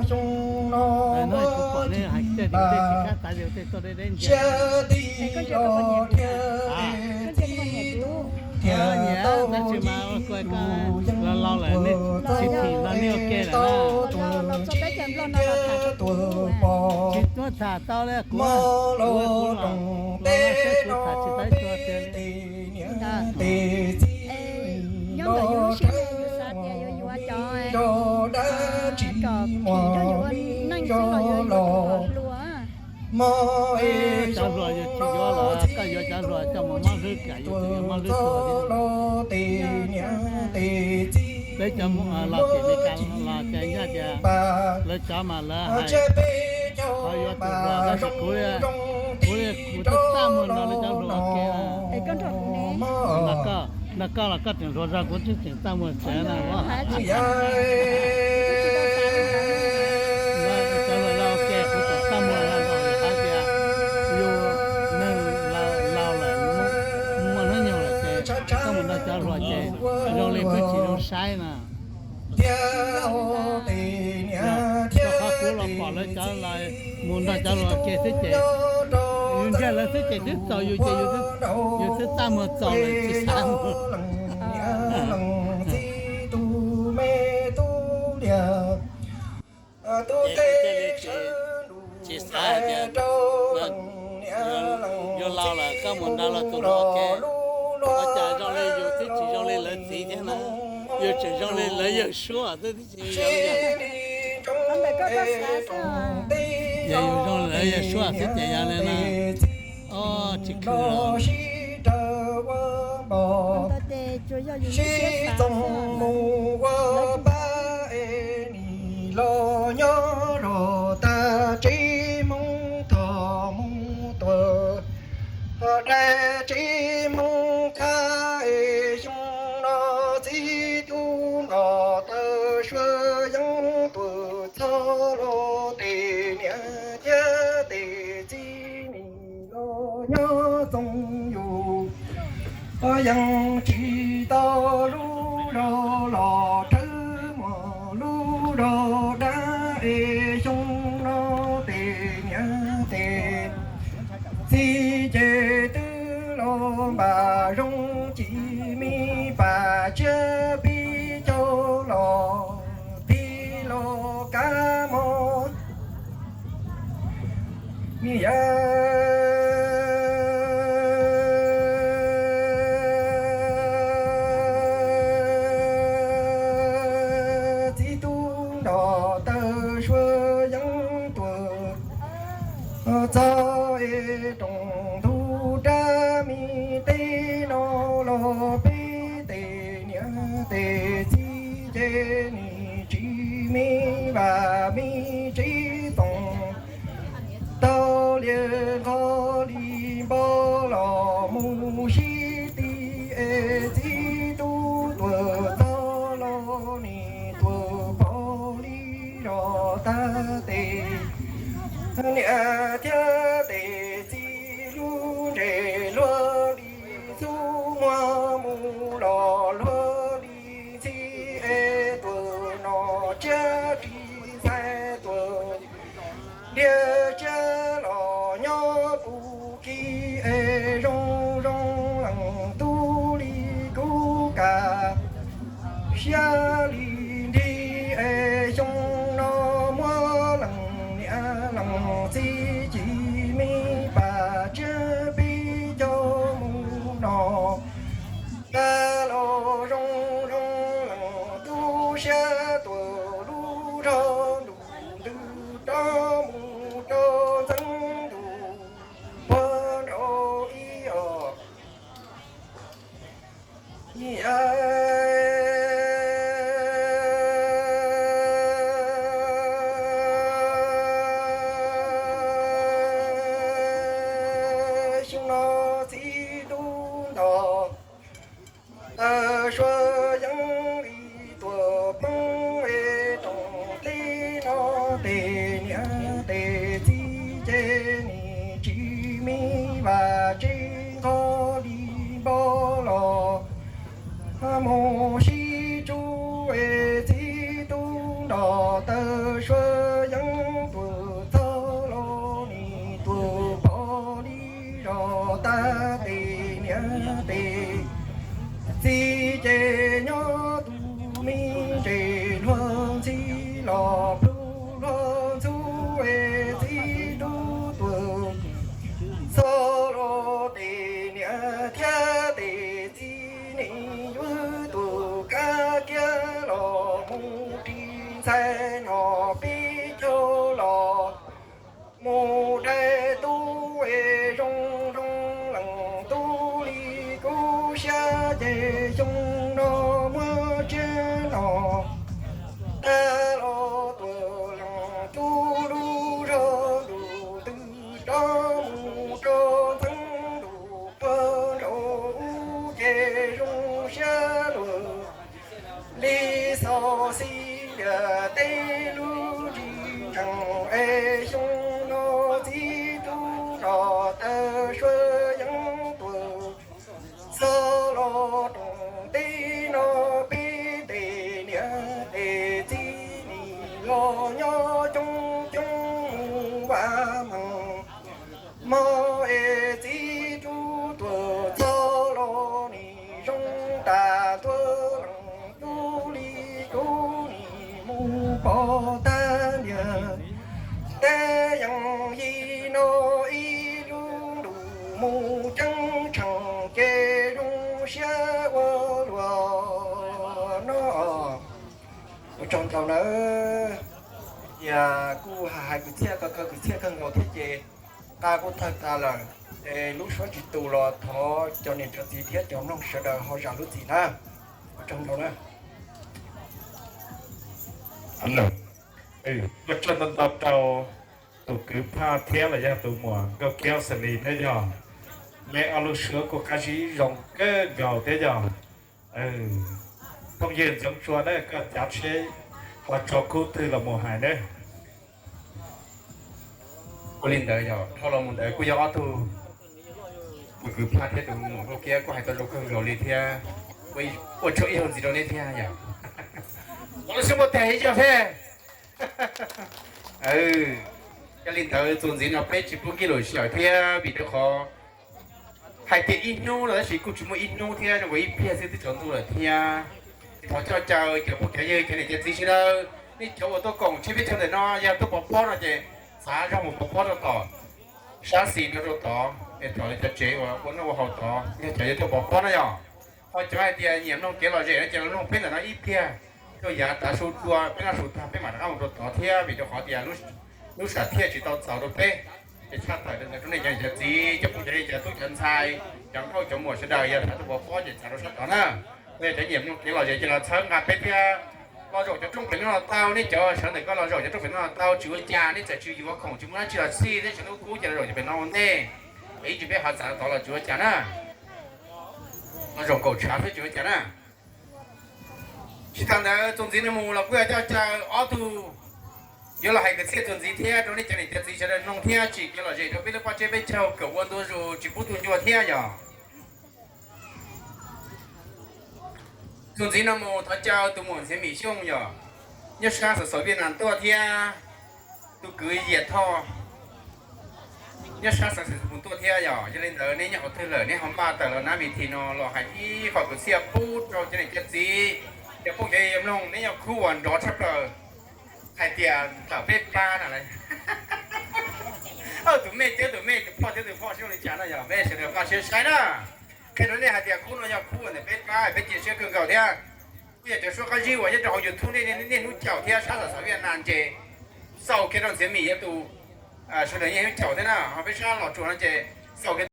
Xyoo no kuv pom nej hais tias tej tsis kaj tav yus tej tuaj deb deb ntsia. Siab tij los thiab txiv tub thiab tau tsis mas kuv yeej los laus lawm, nej tsis thim no nej ua ke lawm. Tsis tuaj tham tau li kuv, mob los roos teb no peb tej niam tej txiv los rau rau dab tsi muaj li rau los. Mob es cov hluas yus tsis yuav los koj yuav cov hluas coj mus mob hlwb kam yus tus yuav mob hlwb tuag thiab. Los tej niam tej txiv peb cov los tim Meskas los ces nyaj tias lawv cov mas lawv hais qhov yuav tus hluas tab sis kuv, kuv li kuv twb txaj muag nrog lawv cov hluas ua ke. Nrog koj los koj tseem hluas zog kuv twb tseem txaj muag tsev na. Cov hluas los ua ke kuv tseem txaj muag zog nrog yus hais tias yus neeg laus lawm, muaj hnub nyoog lawm ces koj mus nrog cov hluas ces zoo li peb tsis zoo saib na. Rau qhov kuv los pom lawv cov los mus nrog cov hluas ua ke xwb ces yus ntsia lawv xwb ces twb txaus yus ces yus twb txaj muag txaus lawm tsis xav mus. Txiv tus me tub liam tub teb tsis xav hais tias yus laus lawm koj mus nrog los tus hluas ua ke, ua cas zoo li yus twb tsis zoo li lawv txiv thiab na, yus tseem zoo li lawv yawg suab xwb. Yog yus zoo li lawv yawg suab xwb ces yog li no tsis khwv los. Sib txoos mus ua pab es nim los nyob rau tag tsev Hmoob tog mus tuag, dab tsev Hmoob qab es xyoo no txiv tub nrog tawg suab yeej tuag txog los tej niam thiab tej txiv nim los nyob txoos yus yeej tsis tau lub zog los rhawv muag lub zog dab es xyoo no tej niam tej txiv ces twb los npam zoo ci me pam tsiab pib caug los pib los kab mob. Ni yam txiv tub nrog tawg suab yeej tuag txog es rooj ntug rab me teb no los peb tej niam tej txiv ces nim tsis me vam me tsev txoos tau li nqho li npo los mus sib ti es txiv tub tuag txog los nim tuag pom li zog tag tes niam thiab tej txiv lub ntsej luag li xub muag mus los luag li ntxhi es tuag no tsiab ris ntxhais tuag diav tsiab los nyob puv ki es zoo zoo leej tub li kub kam siab li nrig es xyoo no muab leej niam leej txiv ci me pam tsiab pib caug mus no tag los zoo zoo leej tub siab tuag lub zog ntuj ntws rov mus rau ntxeev ntuj puag nraud ib os. Xyoo no txiv tub nrog tawg suab yeej li tuag poob es rooj teb no tej niam tej txiv ces nim tsis me vam tsev nqho li npo los mus sib tsub es txiv tub nrog tawg Suav yeeb tus txoj los nim tus pom li zos tag tes niam tes txiv ces nyob tus me ntses luag ntxhi los plhu luag ntxhub es txiv tub tuag txoj los tes niam thiab tes txiv nim yuav tus kab kiab los mus ris ntxhais no pib caug los mus dai tub es zoo zoo lees tub li kub siab ces xyoo no muab tsiab no tag los tuam lees tub lub zog ntus twg rov mus rau ntxeev ntus puag nraum ub ces zoo siab luag li xos xis lias teb lub ntsis ntsees es xyoo no txiv tub no tawg suav yeeb tuag txog los roos teb no peb tes niam tes txiv nim los nyob coob coob mus vaj moog mog es txiv tub tuag txog los nim zoo tas tuab leeg tub li kub nim mus pov tag ntiag teb yees yig no ib lub ntus mus ceeb tsheej ces zoo siab ua luaj no. Ua tsaug ntau nawb. Cia kuj hais kwv txhiaj kawg kawg kwv txhiaj kawg nkaus thiab ces nqa kuj tawg tas lawm. Es lub suab tsis tu los thov cov niam cov txiv thiab cov mloog sawv daws ho zam lub txim na. Ua tsaug ntau na. Ua tsaug ntau ntau rau tus kwv Phaj thiab los yog tus muam Nkauj Kiab Xeem Lis thiab yog. Neb ob lub suab kuj qab zib zoo kawg nkaus thiab yog. Phooj ywg Ntxoov Tsua na, koj cav tsheb ho tso kub twg los mus hais na. Ua li ntawd yog dhau los mus ntawd kuj yog ob tug, tus kwv Phaj thiab tus muam Nkauj Kiab kuj hais tau zoo kawg nkaus li thiab. Ua tsaug ib zaug ntxiv rau neb thiab yog. Ua lub siab npuaj teg ib zaug thiab. Yog li ntawd txuas ntxiv no peb tsis pub nkij lus sij hawm thiab vim rau qhov hais tias ib hnub no tab sis kuj tsis muaj ib hnub thiab, zoo nkaus ib pliag xwb twb tsaus ntuj lawm thiab. Thov coj caw cov phooj cov ywg cov niam cov txiv sawv daws, nej cov uas tuaj koom tshiab peb caug ntawm no yog tuaj pov pob no ces txav zog mus pov pob rau tom sab xis no rau tod es tom lawv cov tsev uas ua noj ua haus tod yog cov yuav tuaj pov pob no yog. Ho cov hais tias nyiam mloog kev lom zem no ces los mloog peb ntawm no ib pliag, rau yav tav su dua peb noj su tag peb mam rov qab mus rau tod thiab vim rau qhov tias lub sam thiaj tsis tau txaus rau peb. Ces tshaj tawm rau ntawd rau nej cov niam cov txiv, cov phooj cov ywg, cov tub cov ntxhais, cov nkauj cov muam sawv daws yog rov tuaj pov pob ces txav rau sab tod na. Yog cov nyiam mloog kev lom zem ces los txhawb nqa peb thiab. Los zaum cov rooj pem no los tau, nej cov sawv ntawm ko los zaum cov rooj pem no los tau, tsis ua cas, nej txawm tsis yuav khoom tsis muaj dab tsi los xij, nej sawv ntawm kub ces los zaum cov pem no ua ntej, es ib ntsis peb ho txav tod los tsis ua cas na. Los zaum nkaum tshav xwb tsis ua cas na. Tsis tas ntawd txuas ntxiv no mus los kuj yog coj caw ob tug yuav los hais kwv txhiaj txuas ntxiv thiab rau nej cov niam cov txiv sawv daws mloog thiab tsim kev lom zem rau peb lub paj tseb peb caug kom ua ntu zus tsis pub tu ncua thiab yog. Txuas ntxiv no mus thov caw tus muam Ntxhiav Mim Xyooj yog nyob sab Xov Xov Viaj Nas tuaj thiab tus kwv Yias Thoj nyob sab Xov Xaiv Xus Pus tuaj thiab yog. Yog li ntawd neb nyob qhov twg lawm neb ho npaj tawm los nab vim thi no los hais ib qho kwv txhiaj pub rau cov niam cov txiv, cov phooj cov ywg mloog, neb yog khub uas nrov tshaj plaws hais tias ntawm peb pab no lawm. Tus mej thiab tus mej, tus phoj thiab tus phoj sib zoo li cas no yog peb sawv daws npaj siab saib na. Qhia rau nej hais tias khub no yog khub uas ntawm peb pab, peb cia siab kawg nkaus thiab. Kuj yog cov suab qab zib uas nyob rau hauv YouTube nej niaj hnub caum thiab sab Xov Xaiv Viaj Nas ces xaus kiag rau Ntxhiav Mim yog tus sawv daws niaj hnub caum thiab na, ho peb sab Los Tsuas no ces xaus kiag